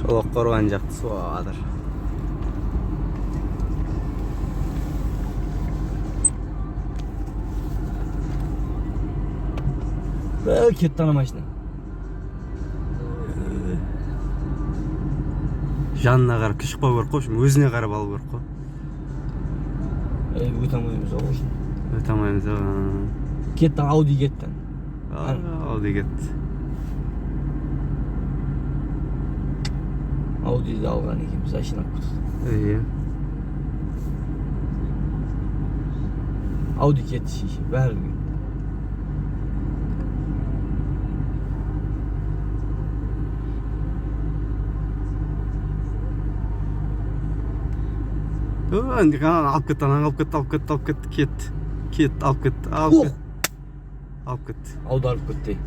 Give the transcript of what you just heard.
Шолақ қорған жақты су ағып жатыр. Бә, кетті ана машина. Жанына қарап кешікпеу керек қой, в общем, өзіне қарап алу керек қой. Ей, өте алмаймыз ғой уже. Өте алмаймыз ау. Кетті, Ауди кетті. Ауди кетті. Аудиді алған екенбіз, әшейін алып кеттік. Иә. Ауди кетті, шеше, бәрі кетті. Ана алып кетті, ананы алып кетті, алып кетті, алып кетті, кетті. Кетті, алып кетті, алып Ох! кетті. Алып кетті. Аударып кетті.